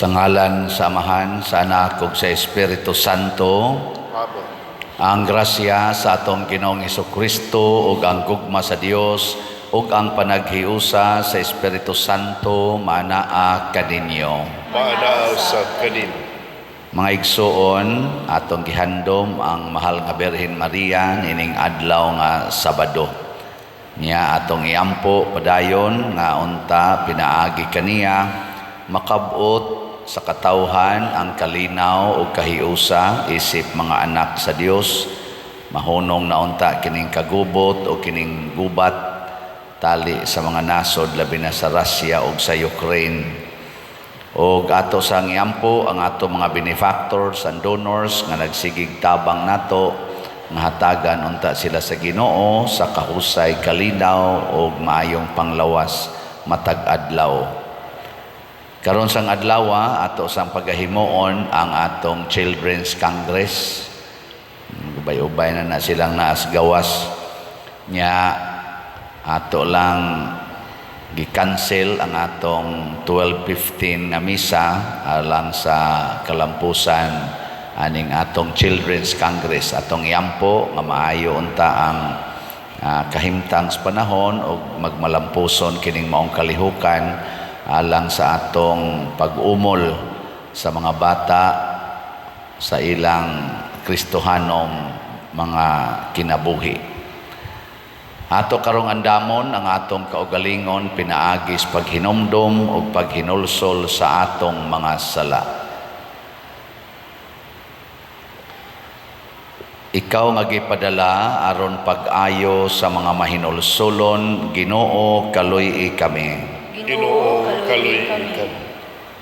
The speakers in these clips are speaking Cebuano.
Sa ngalan sa Amahan, sa Anak ug sa Espiritu Santo. Amen. Ang grasya sa atong Ginoong Kristo ug ang gugma sa Dios ug ang panaghiusa sa Espiritu Santo manaa kaninyo. Maanaa usab kanimo. Mga igsuon, atong gihandom ang mahal nga Birhen Maria nining adlaw nga Sabado. Niya atong iampo padayon nga unta pinaagi kaniya makabot sa katawhan ang kalinaw ug kahiusa isip mga anak sa Dios. Mahunong na unta kining kagubot o kining gubat tali sa mga nasod, labi na sa Russia ug sa Ukraine. Og ato sang iampo ang ato mga benefactors and donors nga nagsigig tabang nato, nga hatagan unta sila sa Ginoo sa kahusay, kalinaw ug maayong panglawas matag adlaw. Karon sang adlaw, ato sang pagahimuon ang atong Children's Congress. Ubay-ubay na na silang naas gawas. Nya ato lang gi-cancel ang atong 12:15 nga misa alang sa kalampusan aning atong Children's Congress. Atong iampo nga maayo unta ang kahimtang sa panahon ug magmalampuson kining maong kalihukan alang sa atong pag-umol sa mga bata sa ilang Kristohanong mga kinabuhi. Ato karong andamon ang atong kaugalingon pinaagi sa paghinumdom ug paghinulsol sa atong mga sala. Ikaw nga gipadala aron pag-ayo sa mga mahinulsolon, Ginoo, kaluy-i kami. Ginoo, kaluy-i kami.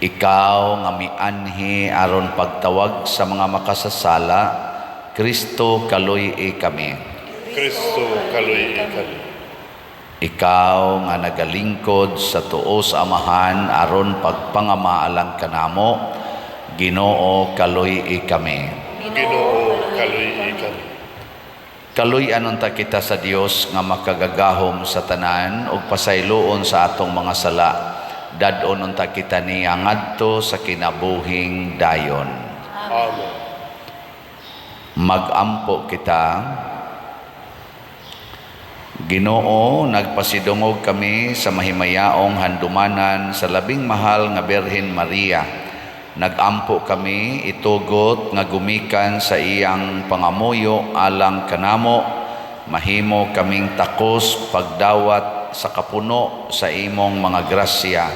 Ikaw nga mianhi aron pagtawag sa mga makasasala, Kristo, kaluy-i kami. Kristo, kaluy-i kami. Ikaw nga nagalingkod sa tuo sa Amahan aron pagpangamaalang kanamo, Ginoo, kaluy-i kami. Ginoo, kaluy-i kami. Kaluy-an unta kita sa Dios nga makagagahom sa tanan ug pasayloon sa atong mga sala. Dad-on unta kita niya ngadto sa kinabuhing dayon. Amen. Magampo kita. Ginoo, nagpasidungog kami sa mahimayaong handumanan sa labing mahal nga Birhen Maria. Nagampo kami itugot nga gumikan sa iyang pangamuyo alang kanamo, mahimo kaming takos pagdawat sa kapuno sa imong mga grasya.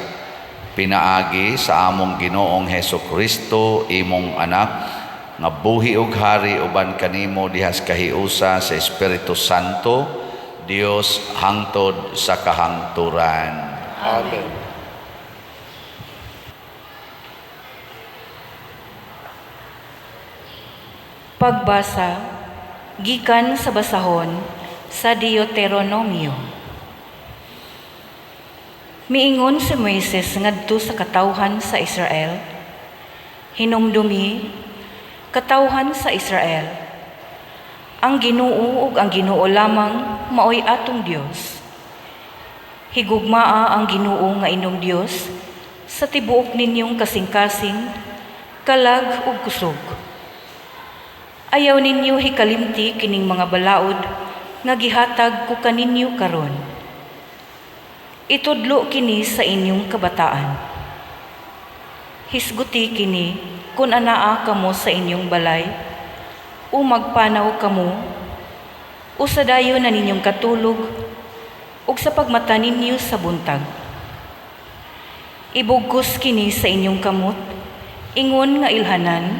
Pinaagi sa among Ginoong Heso Kristo, imong anak, nga buhi ug hari uban kanimo dihas kahiusa sa Espiritu Santo, Dios hangtod sa kahangturan. Amen. Pagbasa gikan sa basahon sa Deuteronomio. Miingon si Moises ngadto sa katawhan sa Israel, "Hinumdumi, katawhan sa Israel, ang Ginoo ug ang Ginoo lamang maoy atong Dios. Higugmaa ang Ginoo nga inyong Dios sa tibuok ninyong kasing-kasing, kalag ug kusog. Ayaw ninyo hikalimti kining mga balaod nga gihatag ko kaninyo karon. Itudlo kini sa inyong kabataan. Hisguti kini kun anaa kamo sa inyong balay, o magpanaw kamo, o sa dayon na ninyong katulog, ug sa pagmata ninyo sa buntag. Ibugkos kini sa inyong kamot, ingon nga ilhanan,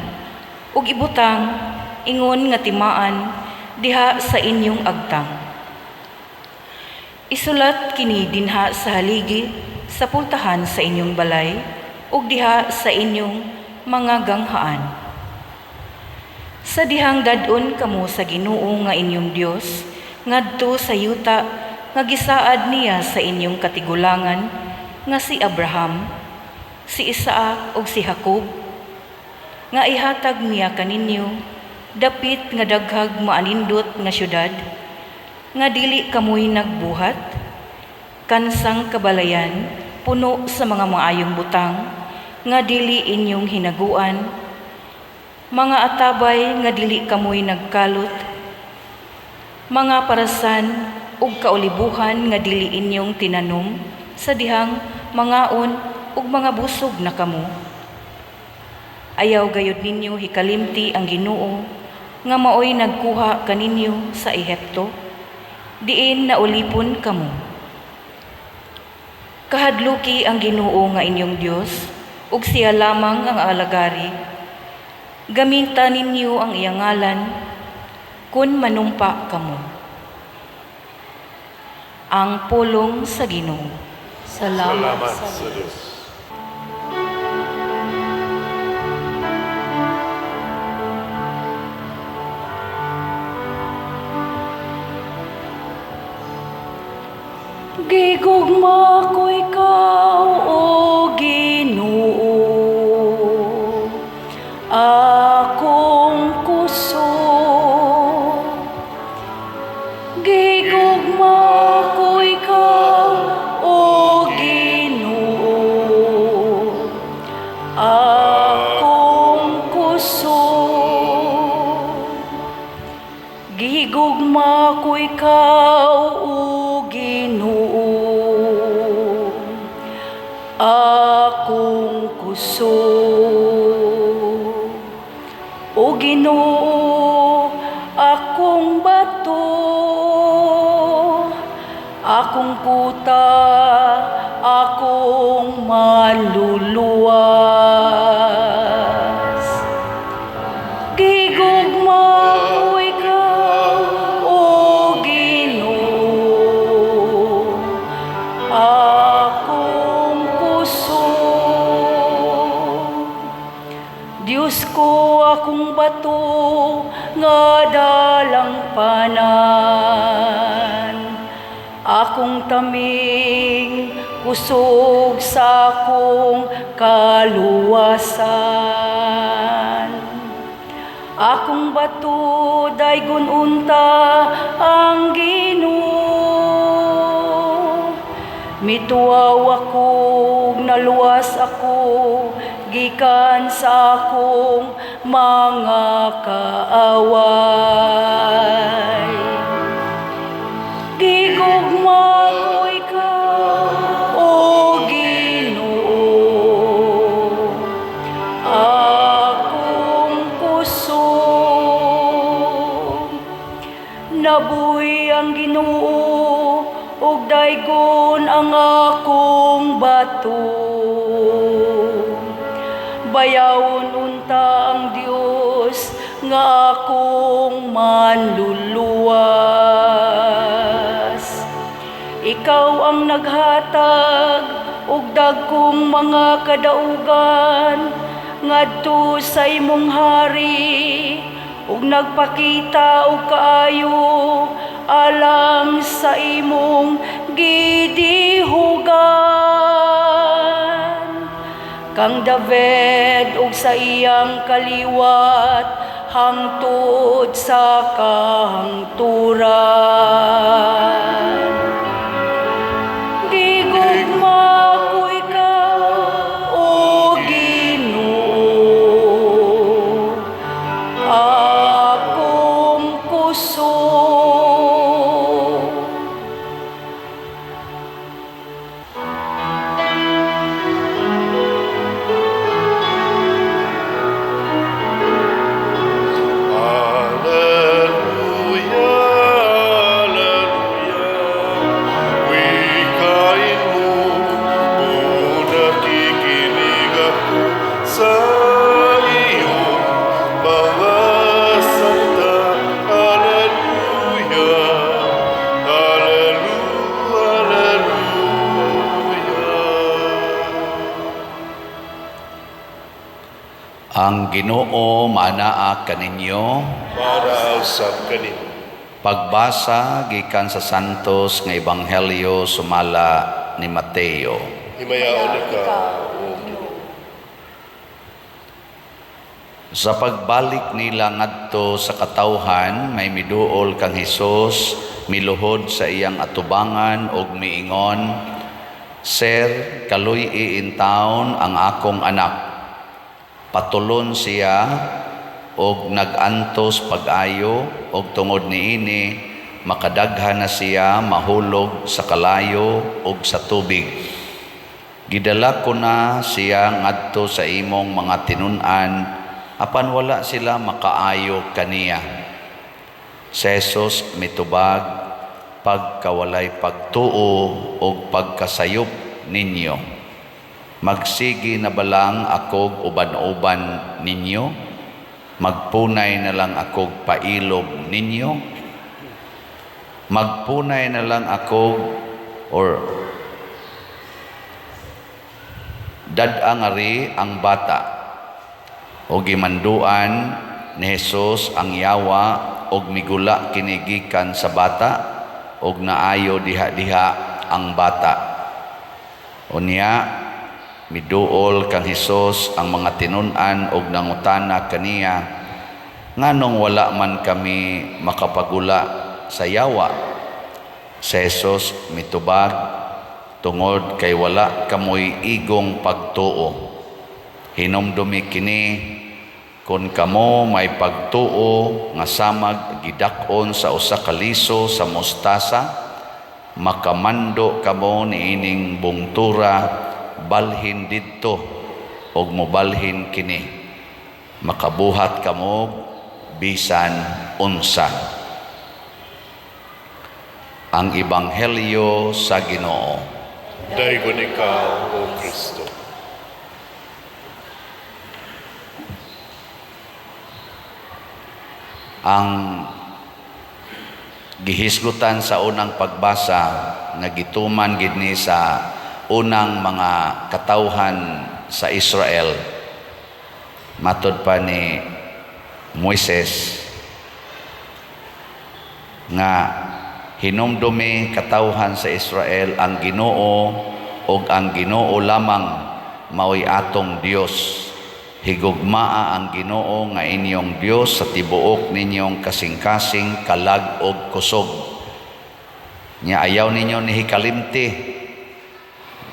ug ibutang ingon nga timaan diha sa inyong agtang. Isulat kini dinha sa haligi sa pultahan sa inyong balay ug diha sa inyong mga ganghaan. Sa dihang dad-on kamo sa Ginoo nga inyong Dios ngadto sa yuta nga gisaad niya sa inyong katigulangan nga si Abraham, si Isaac ug si Jacob, nga ihatag niya kaninyo, dapit nga daghag maanindot nga syudad, nga dili kamoy nagbuhat, kansang kabalayan, puno sa mga maayong butang, nga dili inyong hinaguan, mga atabay nga dili kamoy nagkalot, mga parasan ug kaolibuhan nga dili inyong tinanom sa dihang mangaon ug mga busog na kamo. Ayaw gayud ninyo hikalimti ang Ginoo nga maoy nagkuha kaninyo sa Ehipto, diin naulipon kamo. Kahadluki ang Ginoo nga inyong Dios ug siya lamang ang alagari. Gamita ninyo ang iyang ngalan kun manumpa kamo. Ang pulong sa Ginoo. Salamat Salamat sa sa Diyos. Diyos. Gigugma ko ikaw, O Ginoo, akong kusog. Gigugma ko ikaw, O Ginoo, akong kusog. Gigugma ko ikaw, O Ginoo, akong kusog. O Ginoo, akong bato, akong kuta, akong maluluwas. Gigugma ko ikaw, O Ginoo, akong kusog. Diyos ko, akong bato, nga dalangpanan, akong taming, kusog sa akong kaluwasan. Akong bato, daygon unta ang Ginoo. Mituaw ako, naluwas ako, gikan sa akong mga kaaway. Gigugma ko ikaw, O Ginoo, akong kusog. Nabuhi ang Ginoo, ug daygon ang akong bato. Bayawon unta ang Dios nga akong manluluwas. Ikaw ang naghatag og dagkong mga kadaugan ngadto sa imong hari, ug nagpakita og kaayo alang sa imong gidihugan. Kang David ug sa iyang kaliwat hangtod sa kahangturan. Gigugma ko ikaw, O Ginoo, akong kusog. Alleluia, Alleluia. Wikain mo, o nakikinig ako sa iyong mga salita. Alleluia, Alleluia, Alleluia. Ang Ginoo maanaa kaninyo. Para usab kanimo. Pagbasa gikan sa Santos nga Ebanghelyo sumala ni Mateo. Himayaon ikaw, O Ginoo. Sa pagbalik nila ngadto sa katawhan, may miduol kang Hesus, miluhod sa iyang atubangan ug miingon, Sir, kaluy-i intawon ang akong anak. Patulon siya og nag-antos pag-ayo, og tungod niini makadaghan na siya mahulog sa kalayo og sa tubig. Gidala ko na siya ngadto sa imong mga tinun-an, apan wala sila makaayo kaniya. Si Jesus mitubag, pagkawalay pagtuo og pagkasayop ninyo. Magsigi na ba lang akog uban-uban ninyo? Magpunay na lang akog pailob ninyo? Magpunay na lang akog or dad-a ngari ang bata. O gimanduan ni Jesus ang yawa og migula kini gikan sa bata og naayo diha-diha ang bata. Unya miduol kang Hesus ang mga tinun-an og nangutana kaniya, nganong wala man kami makapagula sa yawa? Si Jesus mitubag, tungod kay wala kamoy igong pagtuo. Hinumdumi kini, kun kamo may pagtuo nga samag gidak-on sa usa ka liso sa mustasa, makamando kamo niining bungtura, balhin didto, og mobalhin kini. Makabuhat kamo bisan unsa. Ang Ebanghelyo sa Ginoo. Daygon ikaw, O Kristo. Ang gihisgutan sa unang pagbasa nga gituman gid ni sa unang mga katawhan sa Israel, matod pa ni Moises nga hinumdumi katawhan sa Israel ang Ginoo ug ang Ginoo lamang maoy atong Dios. Higugmaa ang Ginoo nga inyong Dios sa tibuok ninyong kasing-kasing, kalag og kusog. Nya ayaw ninyo ni hikalimti.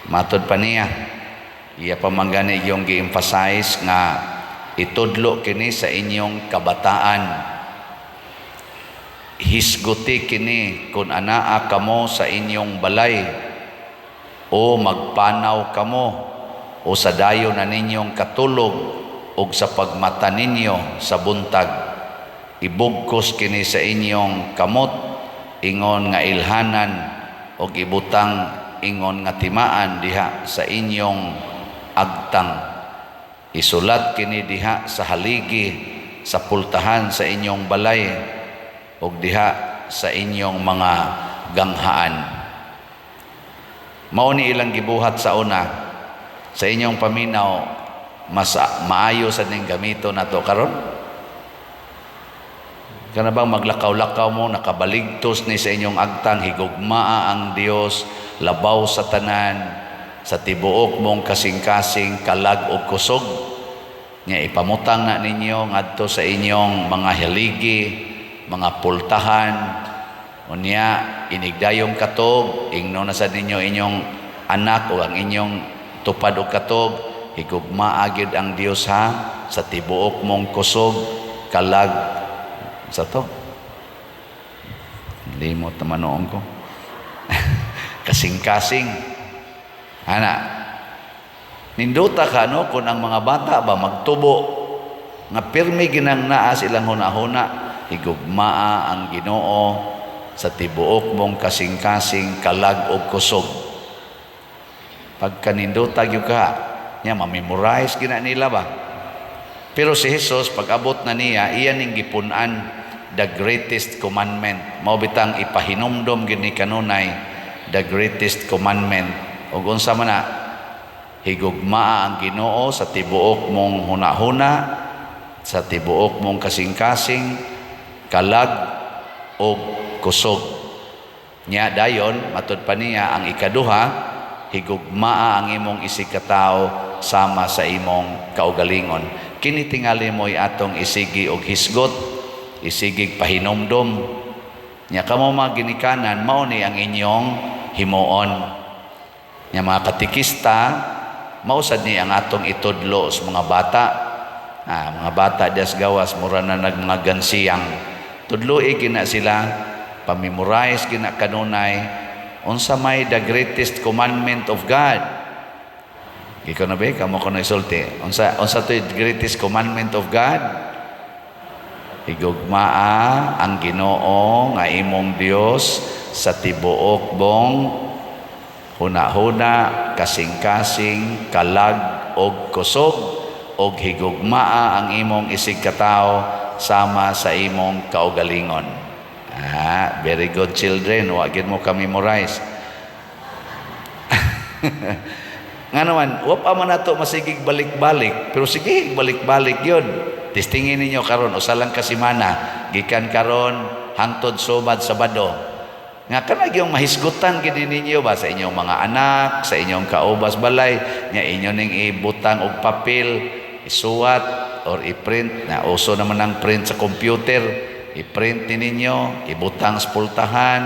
Matod pa niya, iya pa man gani iyong gi-emphasize nga itudlo kini sa inyong kabataan. Hisguti kini kun anaa kamo sa inyong balay o magpanaw kamo o sa dayon na ninyong katulog og sa pagmata ninyo sa buntag. Ibugkos kini sa inyong kamot ingon nga ilhanan og ibutang ingon nga timaan diha sa inyong agtang. Isulat kini diha sa haligi sa pultahan sa inyong balay og diha sa inyong mga ganghaan. Mao ni ilang gibuhat sa una. Sa inyong paminaw, mas maayo sa ning gamito nato karon. Kana bang maglakaw-lakaw mo, nakabaligtos ni sa inyong agtang, higugmaa ang Dios, labaw sa tanan, sa tibuok mong kasing-kasing, kalag og kusog. Nya ipamutang na ninyo ngadto sa inyong mga haligi, mga pultahan. Unya inigdayong katog, ingno na sa ninyo inyong anak o ang inyong tupad og katog, higugmaa gyud ang Dios ha sa tibuok mong kusog, kalag sa to. Limot naman noon ko. Kasing-kasing. Ana, nindota ka no kung ang mga bata ba magtubo nga pirmi ginang naa silang hunahuna, higugmaa ang Ginoo sa tibuok mong kasing-kasing, kalag og kusog. Pagka nindota gyud ka, nya ma-memorize gina nila ba. Pero si Jesus pag-abot na niya, iya ning gipun-an the greatest commandment. Mao bitang ipahinumdom gid ni kanunay the greatest commandment. Ug unsa man na, higugmaa ang Ginoo sa tibuok mong hunahuna, sa tibuok mong kasing-kasing, kalag og kusog. Nya dayon matud pa niya ang ikaduha, higugmaa ang imong isigkatawo sama sa imong kaugalingon. Kini tingali mo'y atong isigi og hisgot, isigig pahinumdom. Nya kamo mga ginikanan, mao ni ang inyong himuon. Nya mga katikista, mausad ni ang atong itudlo sa mga bata. Mga bata dias gawas mura na nag mga gansiyang. Tudloi gina sila, pamemorize gina kanunay unsa may the greatest commandment of God. Ikaw na ba? Kamo ko na isulti. Unsa to greatest commandment of God? Higugmaa ang Ginoo nga imong Dios sa tibuok mong huna-huna, kasing-kasing, kalag og kusog, og higugmaa ang imong isig katawo sama sa imong kaugalingon. Very good, children. Wa gyud mo ka-memorize. Nga naman, wa pa man nato masigig balik-balik, pero sige, balik-balik yun. Testingin ninyo karon, usa lang ka semana, gikan karon hangtod sumad Sabado. Nga kana gyung mahisgutan gid ninyo ba sa inyong mga anak, sa inyong kaubas balay, nya inyo ning ibutang og papel, isuwat or i-print, na uso naman ang print sa computer, i-print ni ninyo, ibutang sa pultahan,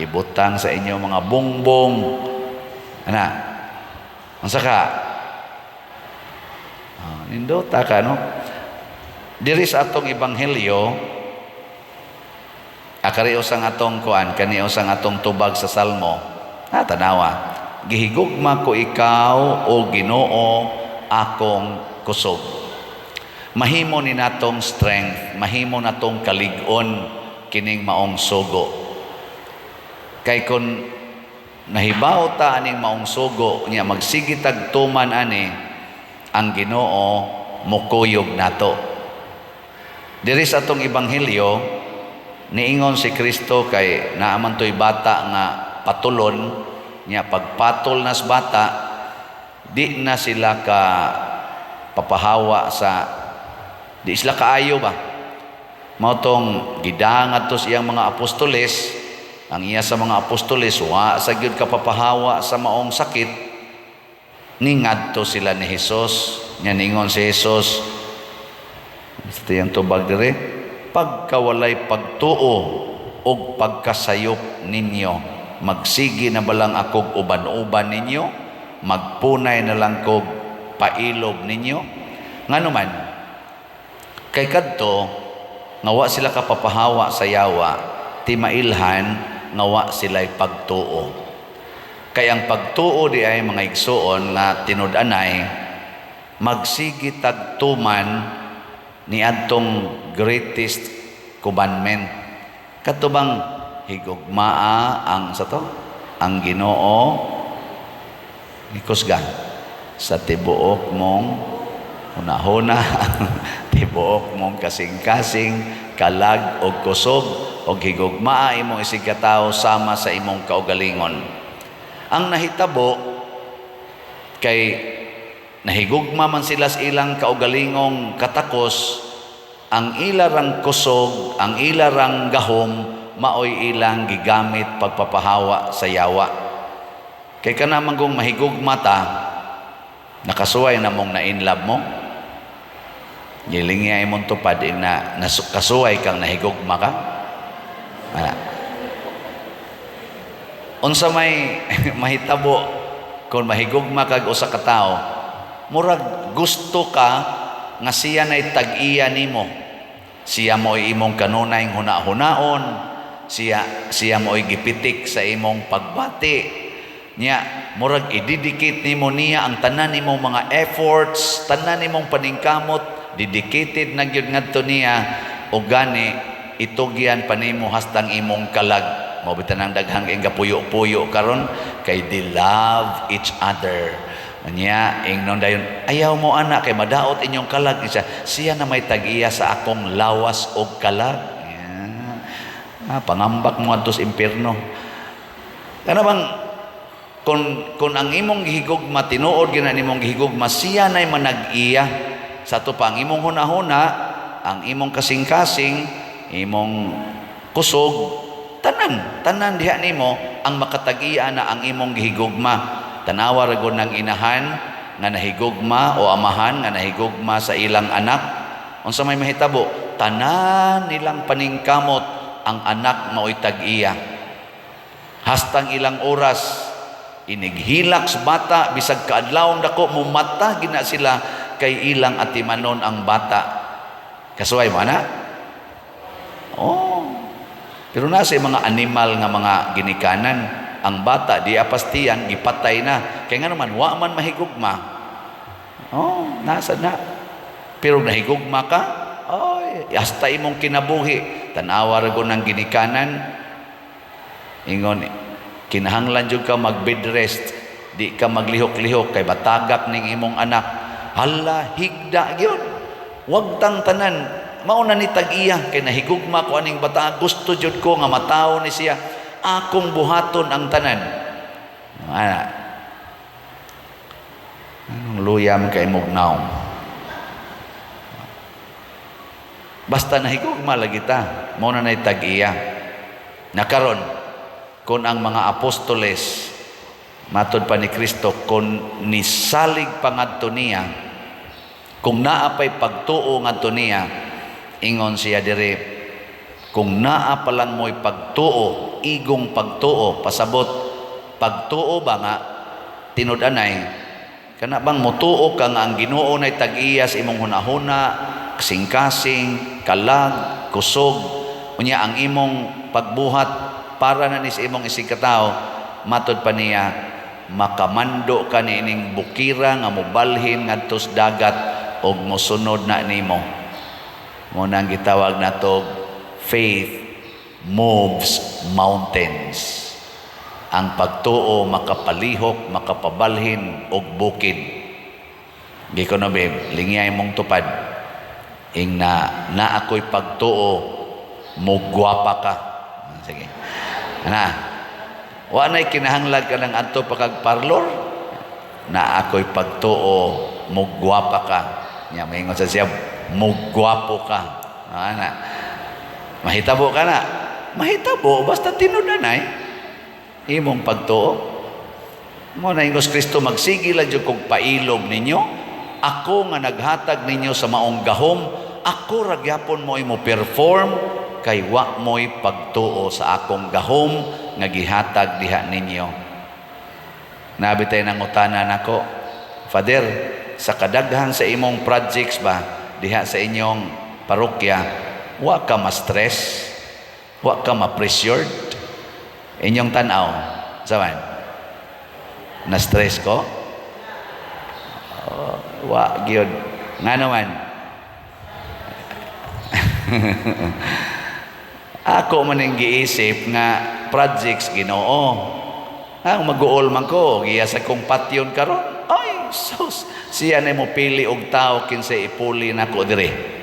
ibutang sa inyong mga bongbong. Ana, unsa ka? Nindota ka, no? Diri sa atong ebanghelyo, akari usang atong kuan, kani usang atong tubag sa Salmo. Tanawa. Gihigugma ko ikaw, o Ginoo, akong kusog. Mahimo ni natong strength, mahimo natong kalig-on kining maong sugo. Kay kun nahibaw ta aning maong sugo nya magsige tag tuman ani, ang Ginoo mokuyog nato. Diri sa atong ebanghelyo, niingon si Kristo kay naaman to'y bata nga patulon nya, pagpatol nas bata, di na sila ka papahawa sa, di sila kaayo ba. Mao tong gidangat to sa iyang mga apostoles. Ang iya sa mga apostoles wa sa gyud kapapahawa sa maong sakit. Ningadto sila ni Hesus nya ningon si Hesus sa iyang tubag dire, "Pagkawalay pagtuo og pagkasayop ninyo, magsige na balang akog uban-uban ninyo? Magpunay na lang kog pailob ninyo?" Ngano man kay kadto nga wa sila kapapahawa sa yawa, ti mailhan nga wa sila'y pagtuo. Kay ang pagtuo di ay, mga igsuon, nga tinud-anay magsige tag tuman ni adtong greatest commandment, kadto bang higugmaa ang sa to ang Ginoo ikusgan sa tibuok mong hunahuna, tibuok mong kasing-kasing, kalag og kusog, og higugmaa imong isig katawo sama sa imong kaugalingon. Ang nahitabo kay nahigugma man sila sa ilang kaugalingong katakos, ang ilarang kusog, ang ilarang gahom, maoy ilang gigamit pagpapahawa sa yawa. Kay kana man kung mahigugma ta, nakasuway na mong na-inlove mo. Gilingi ay mong tupad na kasuway kang nahigugma ka. Ana. Unsa may mahitabo kung mahigugma kag usa ka tawo, murag gusto ka nga siya nay tag-iya nimo. Siya mo'y imong kanunay huna-hunaon, siya siya mo'y gipitik sa imong pagbati. Nya murag i-dedicate nimo niya ang tanan nimong mga efforts, tanan nimong paningkamot, dedicated na gyud ngadto niya, o gani itugyan pa nimo hastang imong kalag. Mao bitan ang daghang kay gapuyo-puyo karon kay they love each other. Nya ingnon dayon, "Ayaw mo ana kay madaot inyong kalag." Siya, siya na may tag-iya sa akong lawas og kalag. Yeah. Pangambak mo adto sa impierno. Kana bang kung ang imong gihigugma, tinuod gyud na nimong gihigugma, siya nay manag-iya sa ato pa ang imong hunahuna, ang imong kasing-kasing, imong kusog, tanan tanan diha nimo ang makatag-iya na ang imong gihigugma. Tanawa ra gud ng inahan nga nahigugma o amahan nga nahigugma sa ilang anak. Unsa may mahitabo, tanan nilang paningkamot, ang anak mao'y tag-iya hastang ilang oras. Inighilak sa bata bisag kaadlawong dako, mumata gina sila kay ilang atimanon ang bata. Kasuway mo ana? Oh. Pero nasa mga animal nga mga ginikanan, ang bata di apastiyan, gipatay na. Kay nga naman, wa man mahigugma. Oh, nasa na. Pero nahigugma ka, ay, hasta imong kinabuhi. Tanawa ra ng ginikanan, ingon, kinahanglan jud ka mag bed rest, di ka maglihok-lihok kay batagak ning imong anak. Hala, higda gyud. Wag tang tanan, mao na ni tag-iya kay nahigugma ko aning bata, gusto jud ko nga matawo ni siya. Akong buhaton ang tanan. Ana. Anong luya man kay imong naong? Basta nahigugma lagi ta, mao na nay tag-iya. Nakaron, kung ang mga apostoles matod pa ni Kristo, kung nisalig pa ngadto niya, kung naa pa'y pagtuo ngadto niya, ingon siya diri, kung naa pa lang mo'y pagtuo, igong pagtuo, pasabot, pagtuo ba nga tinud-anay, kana bang motuo ka nga ang Ginoo nay tag-iya sa imong hunahuna, kasing-kasing, kalag, kusog, unya ang imong pagbuhat para na ni sa imong isigkatao, matod pa niya, makamando ka niining bukira nga mobalhin ngadto sa dagat og mosunod na nimo. Mo nang gitawag nato faith moves mountains. Ang pagtuo makapalihok, makapabalhin og bukid. Gikono babe, lingiyay mong tupad. Ing na na ako'y pagtuo, mugwapa ka. Sige. Ana. Wa na'y kinahanglan ka ng adto pa kag parlor. Na ako'y pagtuo, mugwapa ka. Nya maingon sa siya, mugwapo ka. Ana. Mahitabo ka na. Mahitabo basta tinud-anay imong pagtuo. Mo na ingos Kristo, magsige lang jud kog pailob ninyo. Ako nga naghatag ninyo sa maong gahom, ako ra gyapon mo imo perform kay wa mo'y pagtuo sa akong gahom nga gihatag diha ninyo. Nabi tayo nangutana nako, "Father, sa kadaghan sa imong projects ba diha sa inyong parokya, wa ka ma-stress, wa ka ma-pressured?" Inyong tanaw, saman, na-stress ko? Oh, wa gyud. Nga naman? Ako man ang giisip nga projects Ginoo. Ang mag-uol man ko, giya sa kong patyon karon. Ay, sus, siya na mo pili og tao kinsa ipuli nako diri.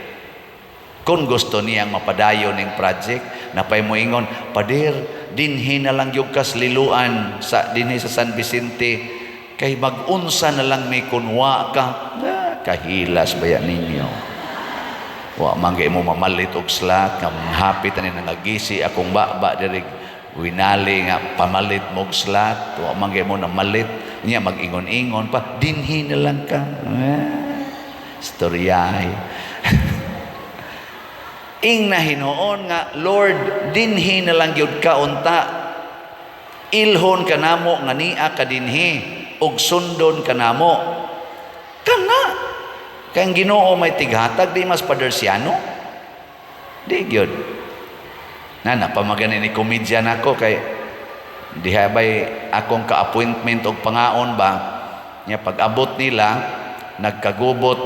Kung gusto niyang mapadayon ning project, napay mo ingon, "Pader, dinhi na lang yung kasliluan sa dinhi sa San Vicente kay mag-unsa na lang may kunwa ka." Ah, kahilas baya ninyo. Wa man kay mo mamalit og slot nga hapit ani nangagisi akong baba diri, winali nga pamalit mo og slot, wa man kay mo namalit niya, mag-ingon-ingon pa, "Dinhi na lang ka." Ah, storyahe. Ing na hinuon nga, "Lord, dinhi na lang gyud ka unta. Ilhon ka namo nga nia ka dinhi ug sundon ka namo." Kana kay ang Ginoo may tighatag, di mas padersiano. Di gyud. Na napamagani ni komedya nako kay diha bay akong ka-appointment og pangaon ba nya, pag-abot nila nagkagubot,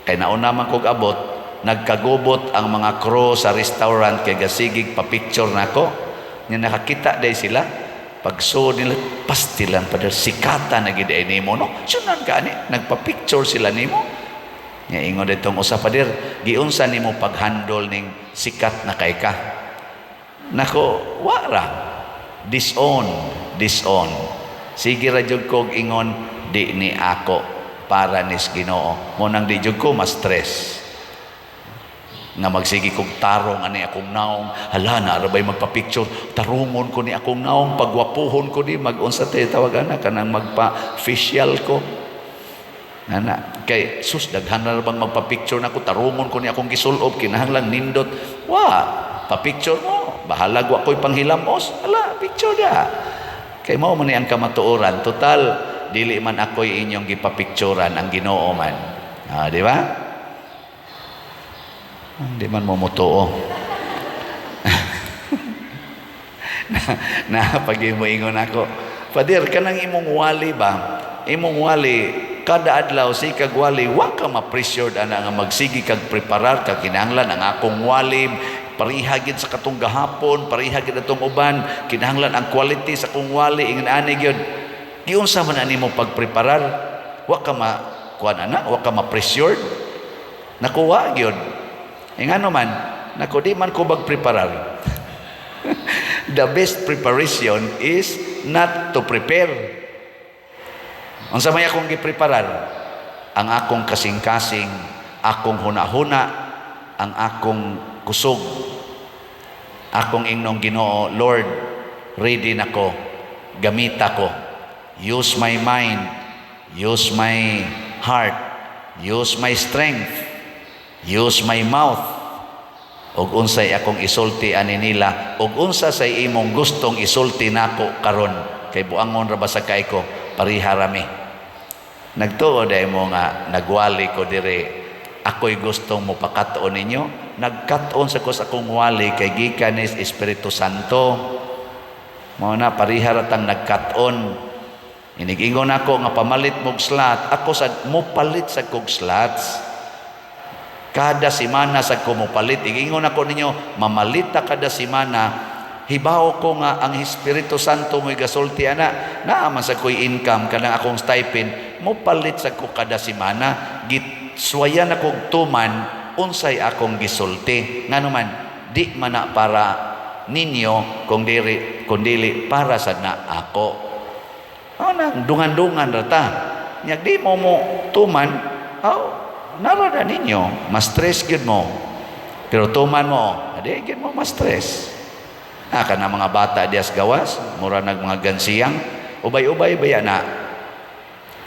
kay nauna man kog abot, nagkagubot ang mga crew sa restaurant kay gasigig pa-picture nako. Nya nakakita day sila, pagsuod nila, "Pastilan pa, sikata na gid ay nimo, no? Sunan ka ani nagpa-picture sila nimo." Nya ingon ditong usa, "Pader, giunsa nimo paghandle ning sikat na kay ka?" Nako, wara disown, disown. Sige ra jud kog ingon, di ni ako, para nis Ginoo. Mo nang di jud ko ma-stress nga magsige kog tarong ani akong naong. Hala, na arabay magpa-picture, tarungon ko ni akong naong, pagwapuhon ko ni, mag-unsa tay tawag ana, kanang magpa-facial ko ana, kay sus, daghan na bang magpa-picture nako, tarungon ko ni akong gisulob, kinahanglan nindot. Wa pa-picture mo, bahalag wa ko'y panghilamos. Hala, picture da. Kay mao man ni ang kamatuoran. Total, dili man ako'y inyong gipapicturan, ang Ginoo man. Ah, di ba? Hindi man mo mutuo. Na, na pag ingon ako, "Father, kanang imong wali ba? Imong wali, kada adlaw si kag wali, wa ka ma-pressured ana nga magsigi kag preparar ka, kinahanglan ang akong wali pariha gid sa katong gahapon, pariha gid atong uban, kinahanglan ang quality sa akong wali ingon ani gyud. Giunsa man ani mo pagpreparar? Wa ka ma kuan ana, wa ka ma-pressured?" Nakuha gyud. Ingano man, nako, di man ko magpreparar. The best preparation is not to prepare. Unsa may akong gipreparar? Ang akong kasing-kasing, akong huna-huna, ang akong kusog. Akong ingnong Ginoo, "Lord, ready na ko, gamita ko. Use my mind, use my heart, use my strength, use my mouth. Ug unsay akong isulti ani nila, ug unsa say imong gustong isulti nako karon, kay buangon ra ba sa kay ko, pariha rami." Nagtuo dai mo nga nagwali ko dire, ako'y gustong mopakat-on ninyo. Nagkat-on sa ko sa akong wali kay gikan ni Espiritu Santo. Mao na pariha ra tang nagkat-on. Inig-ingon ako nga pamalit mog slot, ako sad mopalit sa kog slots. Kada semana sa ko mopalit. Igingon ako ninyo, mamalita kada semana. Hibaw ko nga ang Espiritu Santo mo'y gasulti ana. Naa man sa ko'y income kanang akong stipend, mopalit sa ko kada semana. Gitswayan akong tuman unsay akong gisulti. Ngano man, di man na para ninyo kung diri kung dili para sad na ako. Oh, nang dungan-dungan ra ta. Nya di mo mo tuman, aw, narada ninyo, mas stress gyud mo. Pero tuman mo, adi gyud mo mas stress. Ah, kana mga bata dias gawas, mura nag mga gansiyang, ubay-ubay baya na.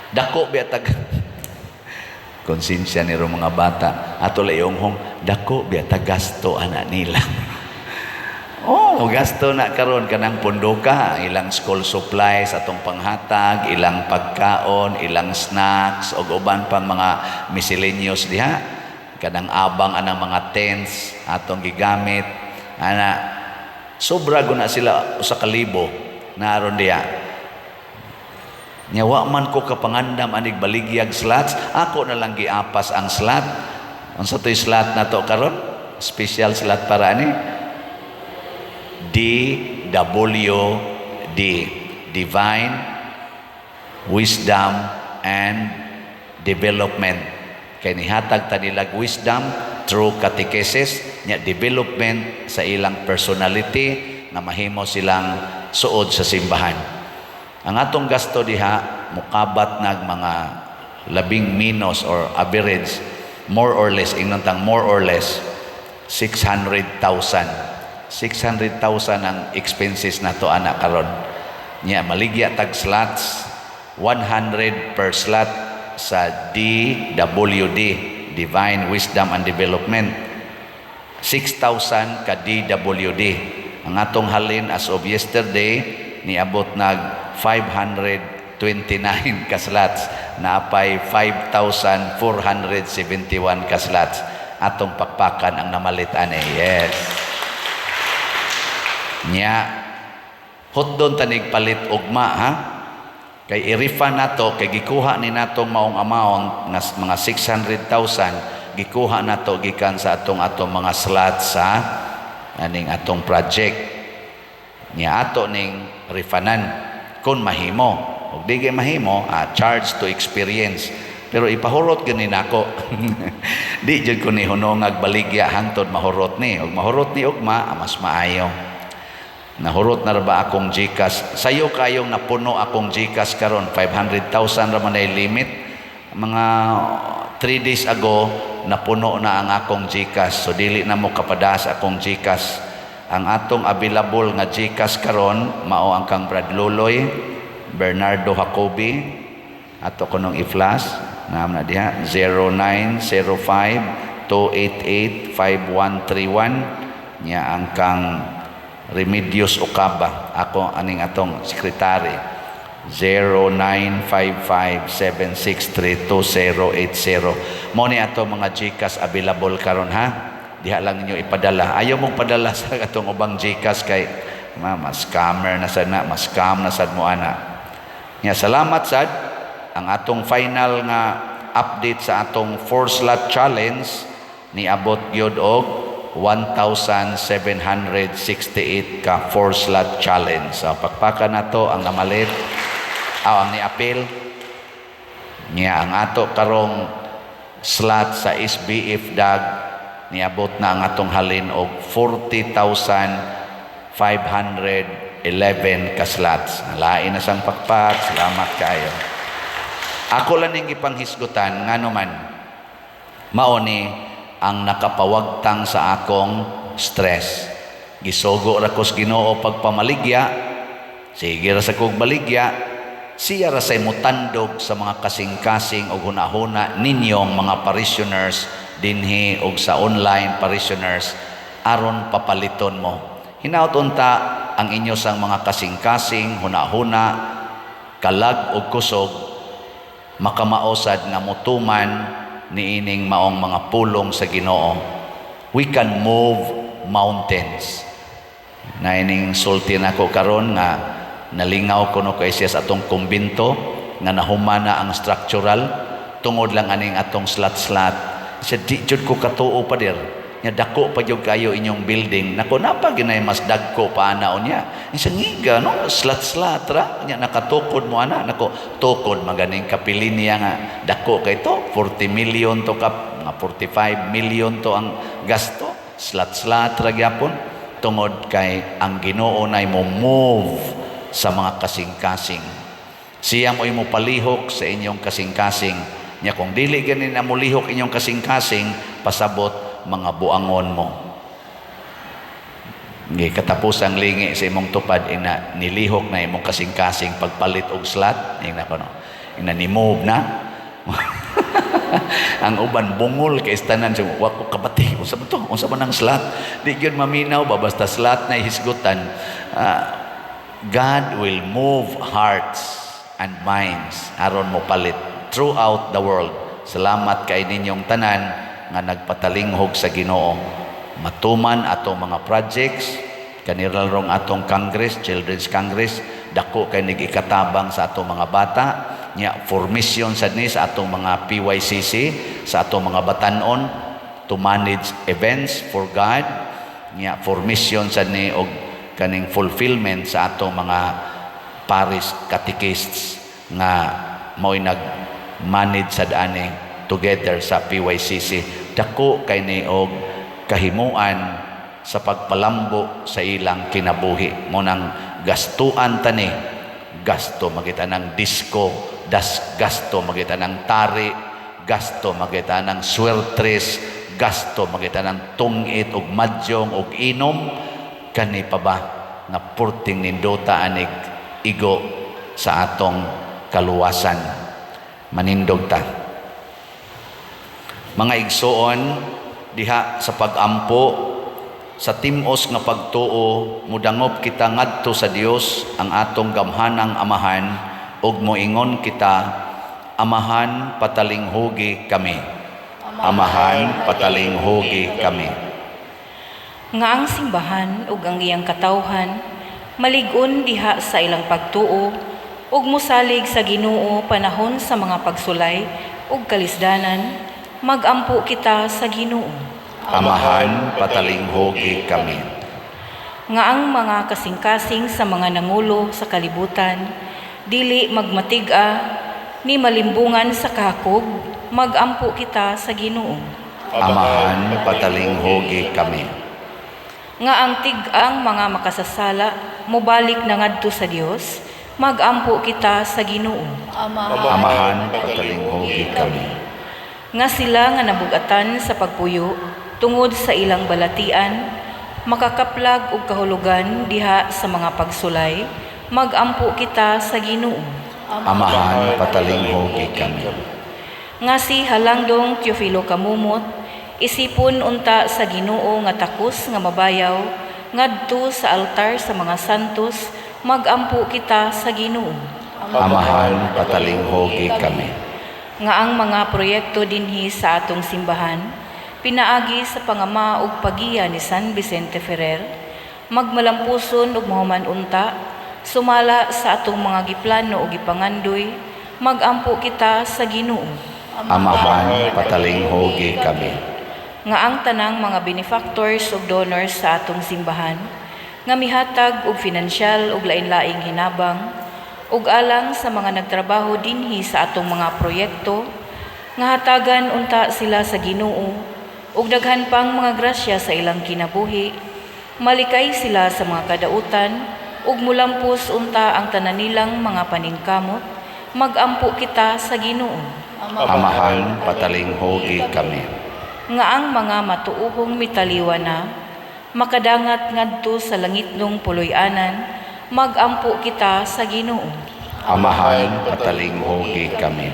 Dako biya tag konsensya niro mga bata. Ato la iyonghong, dako biya tag gasto ana nila. Oh, gasto na karon kanang punduka, ilang school supplies atong panghatag, ilang pagkaon, ilang snacks ug uban pang mga miscellaneous diha. Kanang abang anang mga tents atong gigamit. Ana sobra guna sila 1,000 naron diha. Nya wa man ko kapangandam anig baligyag slots, ako na lang giapas ang slot. Unsa to'y slot nato karon? Special slot para ani? DWD, Divine Wisdom and Development. Kay nihatag ta nilag wisdom through catechesis, nya development sa ilang personality na mahimo silang suod sa simbahan. Ang atong gasto diha mukabat nag mga labing minus or average, more or less, ingnon tang more or less 600,000. 600,000 ang expenses nato ana karon. Nya maligya tag slots, 100 per slot sa DWD, Divine Wisdom and Development. 6,000 ka DWD. Ang atong halin as of yesterday niabot nag 529 ka slots, naapay 5,471 ka slots. Atong pakpakan ang namalit ani. Yes. Nya hotdon tanig palit ugma ha. Kay i-refund nato kay gikuha ni natong maong amount nga mga 600,000, gikuha nato gikan sa atong atong mga slots sa aning atong project. Nya ato ning refundan kung mahimo. Ug di gyud mahimo, charge to experience. Pero ipahurot gani nako. Di jud ko ni hunongag baligya hangtod mahurot ni. Ug mahurot ni ugma, mas maayo. Nahurot na ra ba akong GCash? Sayo kayong napuno akong GCash karon, 500,000 ra man ay limit. Mga 3 days ago napuno na ang akong GCash. So dili na mo kapadas akong GCash. Ang atong available nga GCash karon mao ang kang Brad Luloy, Bernardo Jacobi. Ato ko nung i-flash naam na diha, 0905 288 5131. Nya ang kang Remedios Ocaba, ako aning atong sekretary, 0955-763-2080. Mo ni ato mga GCash available karon, ha. Diha lang ninyo ipadala. Ayaw mong padala sa atong ubang GCash kay ma scammer na sad na, ma-scam na sad mo ana. Nya salamat sad. Ang atong final nga update sa atong four slot challenge, niabot gyud og 1,768 ka four slot challenge. So, pakpakan nato ang namalit, aw, ang niapil. Nya ang ato karong slot sa SBF DAG, niabot na ang atong halin og 40,511 ka slots. Lain na sang pakpak, salamat kaayo. Ako lang ning gipanghisgutan ngano man mao ni ang nakapawagtang sa akong stress. Gisugo ra ko sa Ginoo pagpamaligya, sige ra sa kog baligya, siya ra say mutandog sa mga kasing-kasing og hunahuna ninyong mga parishioners dinhi og sa online parishioners aron papaliton mo. Hinaut unta ang inyo sang mga kasing-kasing, hunahuna, kalag og kusog makamaosad nga mutuman niining maong mga pulong sa Ginoo. We can move mountains. Na ining sulti nako karon nga nalingaw kuno kay siya sa atong kumbinto nga nahumana ang structural tungod lang aning atong slot-slot. Siya, di jud ko katuo, pader, nya dako pa jud kayo inyong building. Nako, napa ginay mas dagko pa ana unya. Siya, ngiga no, slot-slot ra nya nakatukod mo ana. Nako, tukod maganing kapilin niya nga dako kay to, 40 million to kap, mga 45 million to ang gasto, slot-slot ra gyapon, tungod kay ang Ginoo nay mo move sa mga kasing-kasing. Siya mo'y mo palihok sa inyong kasing-kasing. Nya kung dili ganin na molihok inyong kasing-kasing, pasabot mga buangon mo. Ngi katapusang lingi sa imong tupad, ina nilihok na imong kasing-kasing pagpalit og slot, ina ko no. Ina ni move na. Ang uban bungol kay tanan, so, wa ko kabati unsa ba to, unsa ba nang slot, di gyud maminaw ba, basta slot na hisgutan. God will move hearts and minds aron mo palit throughout the world. Salamat kay ninyong tanan nga nagpatalinghog sa Ginoo. Matuman atong mga projects, kanila rong atong Congress, Children's Congress, dako kay nag-ikatabang sa atong mga bata, nya formation sad ni sa atong mga PYCC, sa atong mga batanon to manage events for God, nya formation sad ni og kaning fulfillment sa atong mga parish catechists nga mao'y nag-manage sad ani together sa PYCC. Dako kay ni og kahimuan sa pagpalambo sa ilang kinabuhi. Mo nang gastuan tani, gasto magita ng disco, das gasto magita ng tari, gasto magita ng swertres, gasto magita ng tungit og madyong og inom, kani pa ba nga purting nindota anig igo sa atong kaluwasan. Manindog ta. Mga igsoon, diha sa pag-ampo sa timos nga pagtuo, mudangop kita ngadto sa Dios ang atong gamhanang Amahan ug moingon kita, "Amahan, patalinghugi kami. Amahan, patalinghugi kami." Nga ang simbahan ug ang iyang katawhan malig-on diha sa ilang pagtuo ug mosalig sa Ginoo panahon sa mga pagsulay ug kalisdanan, magampo kita sa Ginoo. Amahan, patalinghugi kami. Nga ang mga kasing-kasing sa mga nangulo sa kalibutan dili magmatig-a ni malimbungan sa kahakog, magampo kita sa Ginoo. Amahan, patalinghugi kami. Nga ang tig-ang mga makasasala mobalik na ngadto sa Dios, magampo kita sa Ginoo. Amahan, patalinghugi kami. Nga sila nga nabugatan sa pagpuyo tungod sa ilang balatian makakaplag og kahulugan diha sa mga pagsulay, magampo kita sa Ginoo. Amahan, patalinghugi kami. Nga si Halangdong Teofilo Camomot isipon unta sa Ginoo nga takos nga mabayaw. ngadto sa altar sa mga santos, magampo kita sa Ginoo. Amahan, patalinghugi kami. Nga ang mga proyekto dinhi sa atong simbahan, pinaagi sa pangama ug pagiya ni San Vicente Ferrer, magmalampuson ug mahuman unta, sumala sa atong mga giplano ug gipangandoy, magampo kita sa Ginoo. Amahan, patalinghugi kami. Nga ang tanang mga benefactors ug donors sa atong simbahan nga mihatag og finansyal ug lain-laing hinabang ug alang sa mga nagtrabaho dinhi sa atong mga proyekto, nga hatagan unta sila sa Ginoo ug daghan pang mga grasya sa ilang kinabuhi, malikay sila sa mga kadautan ug mulampos unta ang tanan nilang mga paningkamot, magampo kita sa Ginoo. Amahan, patalinghugi kami. Nga ang mga matuohong mitaliwa na makadangat ngadto sa langitnong puloy-anan, magampo kita sa Ginoo. Amahan, patalinghugi kami.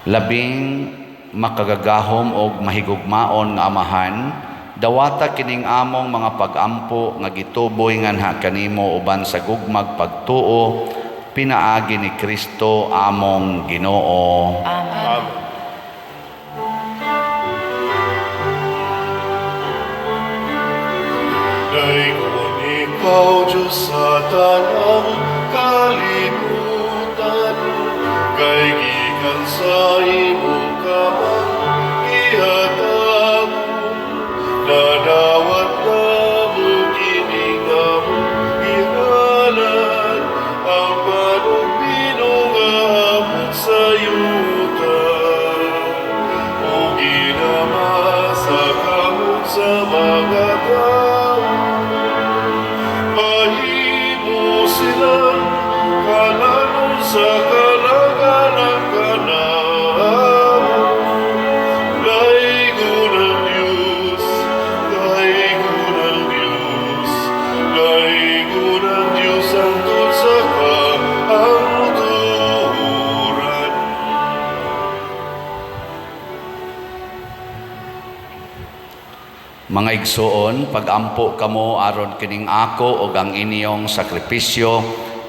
Labing makagagahom og mahigugmaon nga Amahan, dawata kining among mga pagampo nga gituboy nganha kanimo uban sa gugmag pagtuo, pinaagi ni Kristo among Ginoo. Amen. Amen. Daygon ikaw, Diyos, sa tanang kalibutan, kay gikan sa imong kamang gihatagong, nadawat namo kini nga among gihalad, ang panugbinog nga amot sa yuta, ug ginama sa kamot sa mga tao. Mahimo silang kalanon sa kalagalang kanamo. Daygon ang Diyos, daygon ang Diyos, daygon ang Diyos hangtod sa kahangturan. Mga igsoon, pagampo kamo aron kining ako ug ang inyong sakripisyo,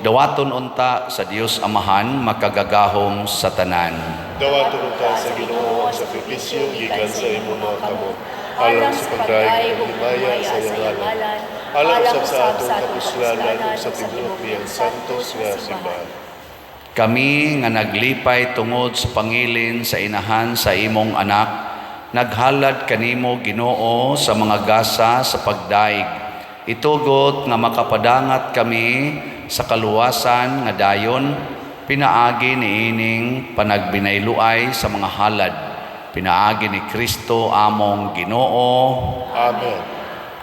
dawaton unta sa Dios Amahan makagagahom sa tanan. Dawaton unta sa Ginoo ang sakripisyo gikan sa imong mga kamot, alang sa pagdayeg ug himaya sa iyang ngalan, alang usab sa atong kapuslanan ug sa tibuok niyang santos nga simbahan. Kami nga naglipay tungod sa pangilin sa inahan sa imong anak, naghalad kanimo, Ginoo, sa mga gasa sa pagdaig. Itugot nga makapadangat kami sa kaluwasan nga dayon pinaagi niining panagbinayluay sa mga halad. Pinaagi ni Kristo among Ginoo. Amen.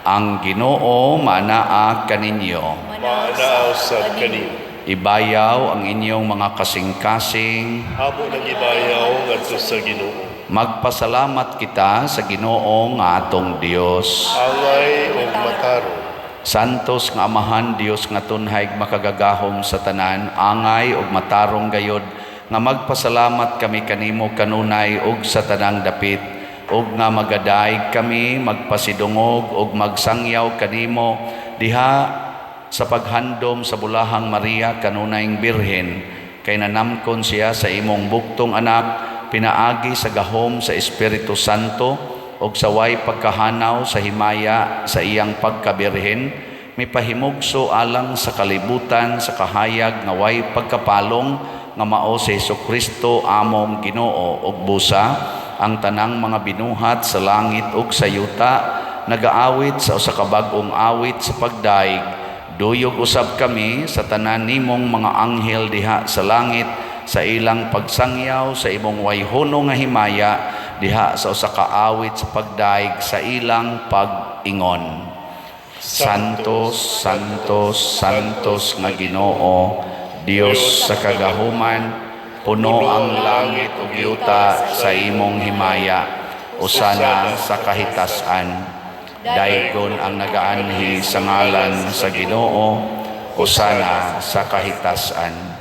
Ang Ginoo maanaa kaninyo. Maanaa usab kanimo. Ibayaw ang inyong mga kasing-kasing. Amo nang ibayaw ngadto sa Ginoo. Magpasalamat kita sa Ginoo nga atong Dios. Angay ug matarong. Santos nga Amahan, Dios nga tunhay makagagahom sa tanan, angay ug matarong gayod nga magpasalamat kami kanimo kanunay ug sa tanang dapit, ug nga magadaig kami magpasidungog ug magsangyaw kanimo diha sa paghandom sa bulahang Maria kanunayng Birhen, kay nanamkon siya sa imong buktong anak pinaagi sa gahom sa Espiritu Santo ug sa way pagkahanaw sa himaya sa iyang pagkabirhen, mipahimugso alang sa kalibutan sa kahayag nga way pagkapalong nga mao si Hesukristo among Ginoo. Ug busa ang tanang mga binuhat sa langit ug sa yuta nagaawit sa usa ka bag-ong awit sa pagdaig. Duyog usab kami sa tanan nimong mga anghel diha sa langit sa ilang pagsangyaw sa imong wayhono nga himaya diha sa usa ka awit sa pagdaig sa ilang pag-ingon. Santos, Santos, Santos nga Ginoo, Dios sa kagahuman, puno ang langit ug yuta sa imong himaya, usana sa kahitasan. Daygon ang nagaanhi sa ngalan sa Ginoo, usana sa kahitasan.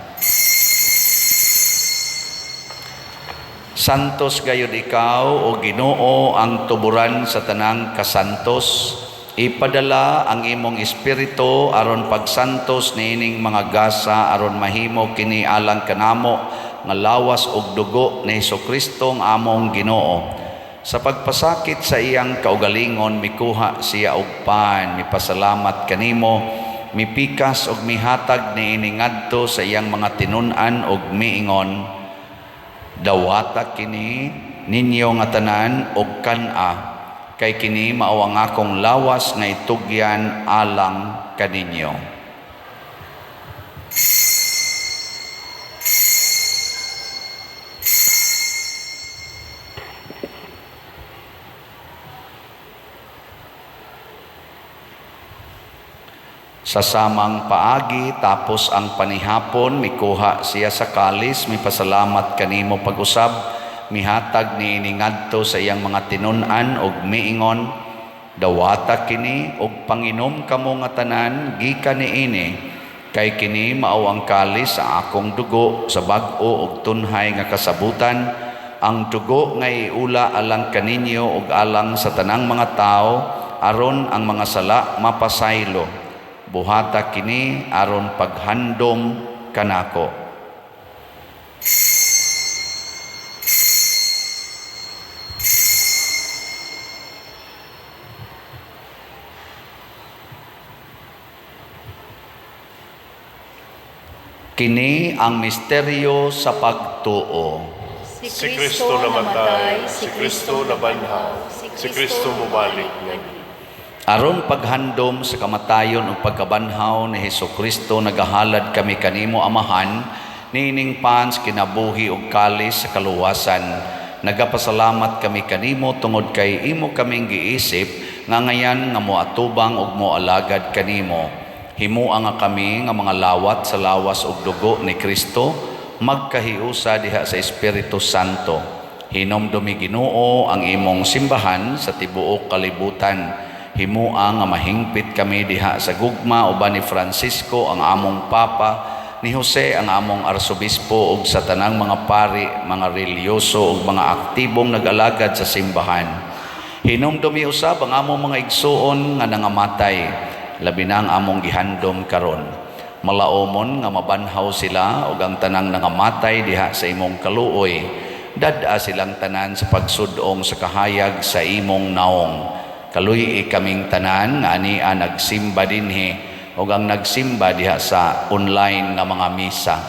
Santos gayud ikaw, o Ginoo, ang tuburan sa tanang kasantos. Ipadala ang imong espiritu aron pagsantos niining mga gasa aron mahimo kini alang kanamo nga lawas ug dugo ni Hesukristo ang among Ginoo. Sa pagpasakit sa iyang kaugalingon mikuha siya og pan, mipasalamat kanimo, mipikas og mihatag niini ngadto sa iyang mga tinun-an og miingon, dawata kini ninyo nga tanan og kan-a, kay kini mao ang akong lawas nga itugyan alang kaninyo. Sa samang paagi, tapos ang panihapon, mikuha siya sa kalis, mipasalamat kanimo pag-usab, mihatag niini ngadto sa iyang mga tinun-an og miingon, dawata kini og panginom kamo nga tanan gikan niini, kay kini mao ang kalis sa akong dugo sa bag-o og tunhay nga kasabutan, ang dugo nga iula alang kaninyo og alang sa tanang mga tawo aron ang mga sala mapasaylo. Buhata kini aron paghandom kanako. Kini ang misteryo sa pagtuo. Si Kristo namatay, si Kristo nabanhaw, si Kristo mubalik ngali. Aron paghandom sa kamatayon ug pagkabanhaw ni Hesukristo, nagahalad kami kanimo Amahan niining pans kinabuhi ug kalis sa kaluwasan. Nagapasalamat kami kanimo tungod kay imo kaming giisip nga ngayan nga moatubang ug moalagad kanimo. Himua nga kami nga mga lawat sa lawas ug dugo ni Kristo, magkahiusa diha sa Espiritu Santo. Hinomdumi Ginoo ang imong simbahan sa tibuok kalibutan. Himua nga mahingpit kami diha sa gugma uban ni Francisco ang among Papa, ni Jose ang among Arsobispo ug sa tanang mga pari, mga relihiyoso ug mga aktibong nag-alagad sa simbahan. Hinumdumi usab ang among mga igsuon nga nangamatay, labi na ang among gihandom karon. Malaomon nga mabanhaw sila ug ang tanang nangamatay diha sa imong kaluoy. Dad-a silang tanan sa pagsudong sa kahayag sa imong naong. Kaluy-i kaming tanan nga ania nagsimba dinhi ug ang nagsimba diha sa online nga mga misa.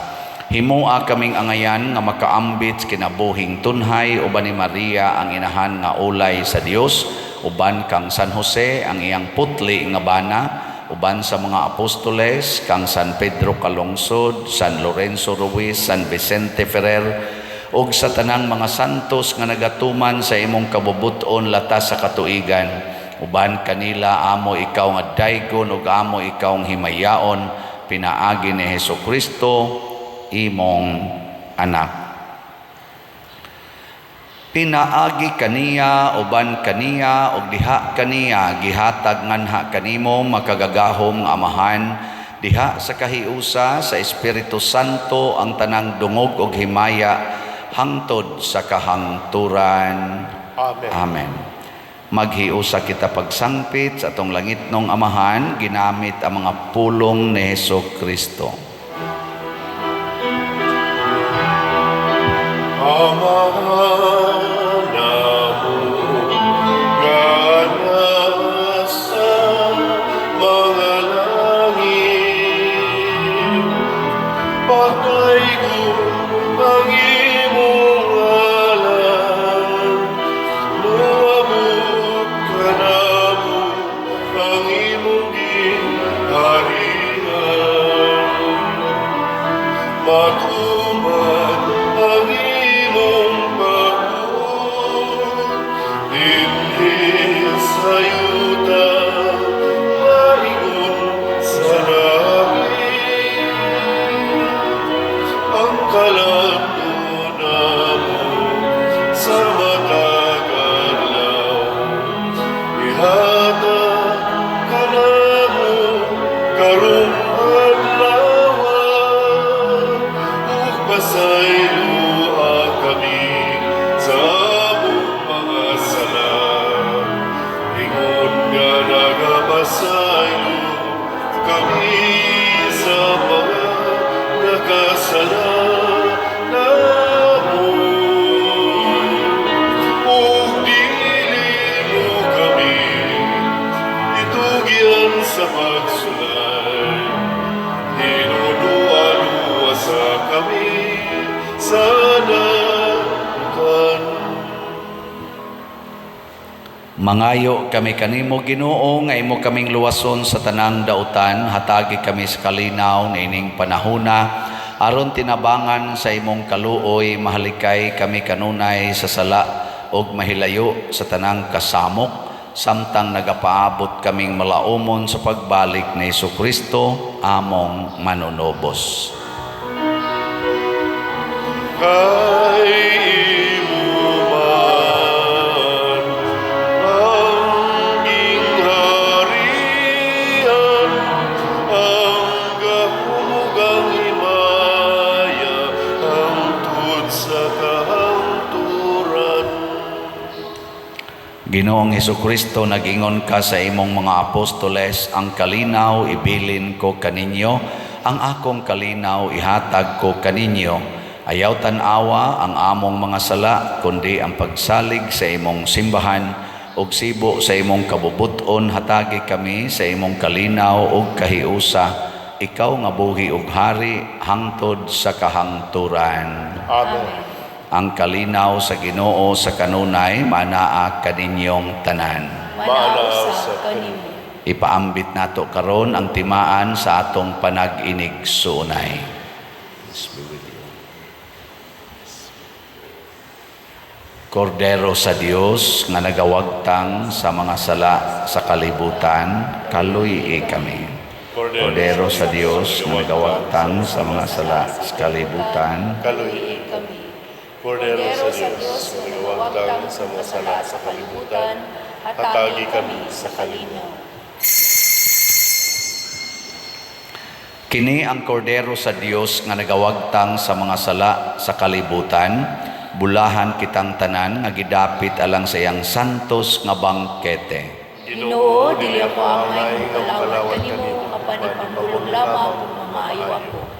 Himua kaming angayan nga makaambit kinabuhing tunhay uban ni Maria ang inahan nga ulay sa Dios, uban kang San Jose ang iyang putli nga bana, uban sa mga apostoles kang San Pedro Calungsod, San Lorenzo Ruiz, San Vicente Ferrer, ug sa tanang mga santos nga nagatuman sa imong kabubut-on latas sa katuigan. Uban kanila amo ikaw nga daygon ug amo ikaw ang himayaon, pinaagi ni Hesukristo imong anak. Pinaagi kaniya, uban kaniya, ug diha kaniya gihatag nganha kanimo makagagahom nga Amahan, diha sa kahiusa sa Espiritu Santo ang tanang dungog ug himaya hangtod sa kahangturan. Amen. Amen. Maghiusa kita pagsangpit sa atong langitnong Amahan, ginamit ang mga pulong ni Hesukristo. Amahan namo nga nasa mga langit, pagdaygon ang imong ngalan, moabot kanamo ang imong gingharian. Matuman ang imong pagbuot dinhi sa yuta, maingon sa langit. Nagkasala namo, ug dili mo kami itugyan sa pagsulay. Hinunua-luwasa kami sa dautan. Mangayo kami kanimo, Ginoo, nga imo kaming luwason sa tanang dautan. Hatagi kami sa kalinaw niining panahona aron tinabangan sa imong kaluoy mahalikay kami kanunay sa sala ug mahilayo sa tanang kasamok samtang nagapaabot kaming malaumon sa pagbalik ni Kristo among manunubos. Kay imo man ang gingharian, ang gahom ug ang himaya, hangtod sa kahangturan. Ginoong Hesukristo, nag-ingon ka sa imong mga apostoles, "Ang kalinaw ibilin ko kaninyo, ang akong kalinaw ihatag ko kaninyo. Ayaw tan-awa ang among mga sala, kundi ang pagsalig sa imong simbahan, ug sibo sa imong kabubut-on hatagi kami sa imong kalinaw ug kahiusa. Ikaw nga buhi ug hari hangtod sa kahangturan." Amen. Ang kalinaw sa Ginoo sa kanunay manaa kaninyong tanan. Maanaa Manaa usab usab kanimo. Ipaambit nato karon ang timaan sa atong panag-inigsuonay. Peace be with you. Kordero sa Dios nga nagawagtang sa mga sala sa kalibutan, kaluy kami. Kordero sa Dios nga nagawagtang sa mga sala sa kalibutan, kaluy kami. Kordero sa Dios nga nagawagtang sa mga sala sa kalibutan, hatagi kami sa kalinaw. Kini ang kordero sa Dios nga nagawagtang sa mga sala sa kalibutan, bulahan kitang tanan nga gidapit alang sa iyang santos nga bangkete. Ginoo, dili ako angay nga mokalawat kanimo, apan ipambulong lamang kung mamaayo ako.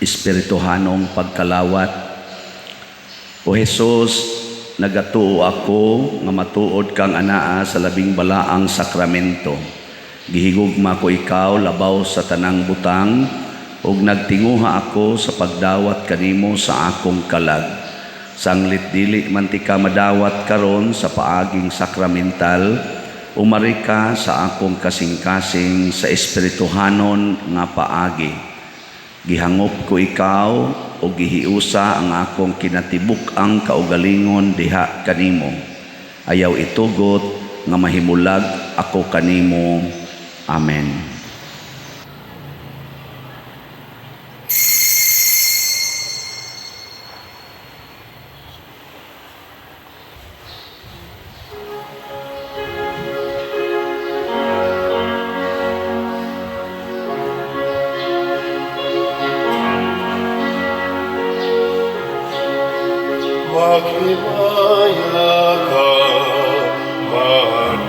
Espirituhanong pagkalawat. O Jesus, nagatuo ako nga matuod kang anaa sa labing balaang sakramento. Gihigugma ko ikaw labaw sa tanang butang ug nagtinguha ako sa pagdawat kanimo sa akong kalag. Sanglit dili man tika madawat karon sa paaging sakramental, umari ka sa akong kasing-kasing sa espirituhanon nga paagi. Gihangop ko ikaw o gihiusa ang akong kinatibuk-ang kaugalingon diha kanimo. Ayaw itugot nga mahimulag ako kanimo. Amen. Maghimaya ka, Maria,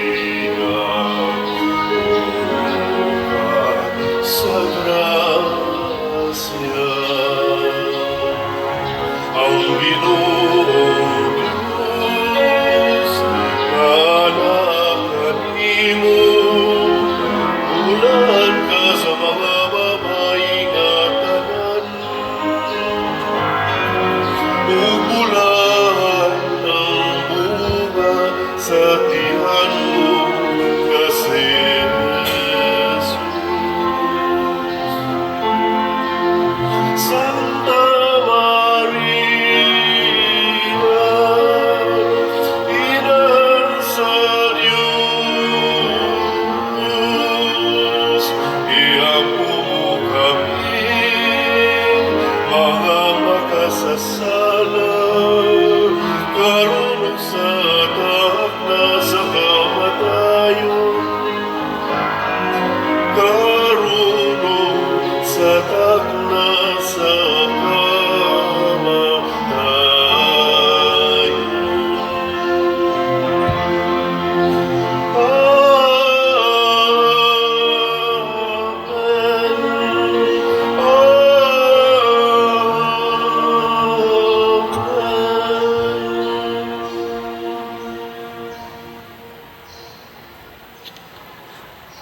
puno ka sa grasya. Ang Ginoong Diyos anaa kanimo, bulahan ka sa mga babayi nga tanan. Ug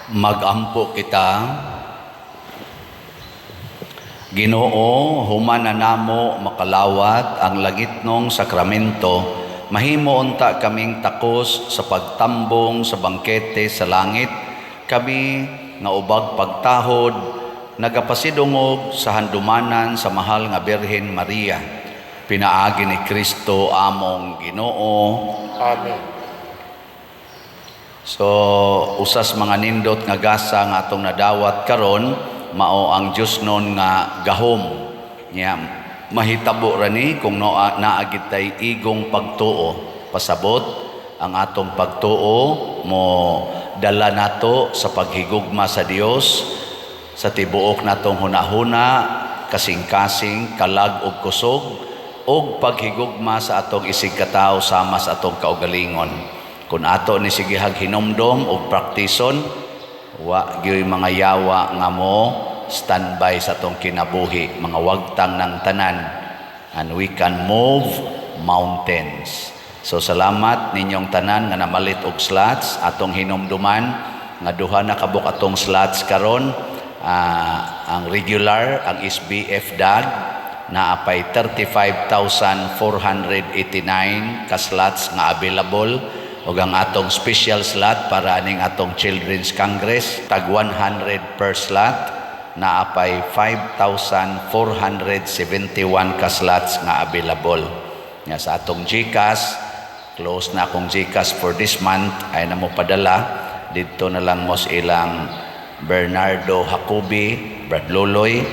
Magampo kita. Ginoo, human na namo makalawat ang langitnong sakramento, mahimo unta kaming takos sa pagtambong sa bangkete sa langit, kami nga ubag pagtahod, nagapasidungog sa handumanan sa mahal nga Birhen Maria. Pinaagi ni Kristo among Ginoo. Amen. So, usas mga nindot nga gasa nga atong nadawat karon mao ang Diyosnon nga gahom. Nya mahitabo ra ni kung naa gid tay igong pagtuo. Pasabot ang atong pagtuo mo dala nato sa paghigugma sa Dios sa tibuok natong hunahuna, kasing-kasing, kalag ug kusog ug paghigugma sa atong isigkatawo sama sa atong kaugalingon. Kung ato ni sigihag hinumdom ug praktison, wa gyoy mga yawa nga mo standby sa atong kinabuhi, mga wagtang ng tanan, and we can move mountains. So salamat ninyong tanan nga namalit og slots. Atong hinumduman nga duha na kabuk atong slots karon. Ang regular, ang SBF DAG, naapay 35,489 ka slots nga available, ug ang atong special slot para aning atong Children's Congress, tag 100 per slot, naapay 5,471 ka slots nga available. Nga sa atong GCash, close na akong GCash for this month, ay na mo padala didto na lang mo sa ilang Bernardo Jacobi, Brad Loloy,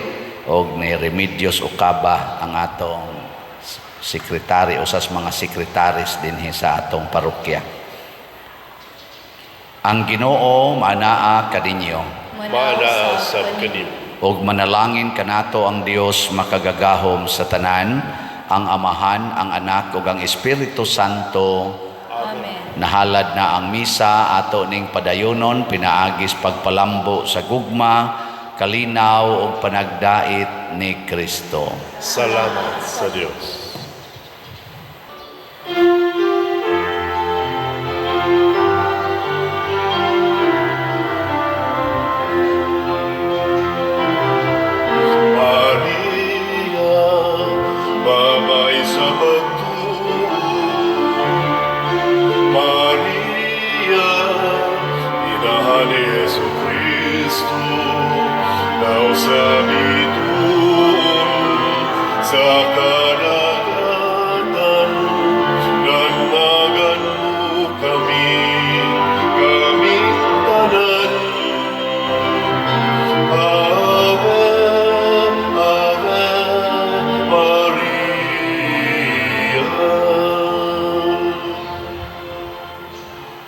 og ni Remedios Ocaba, ang atong sekretary, usas mga sekretaris dinhi sa atong parokya. Ang Ginoo manaa kaninyo. Maanaa sab kanimo. Ug manalangin kanato ang Dios makagagahom sa tanan, ang Amahan, ang Anak ug ang Espiritu Santo. Amen. Nahalad na ang misa, ato ning padayonon pinaagis pagpalambo sa gugma, kalinaw ug panagdait ni Kristo. Salamat sa Dios. Maria, babay sa pagtuo. Maria, inahan ni Jesu Kristo, daw sa bituon sa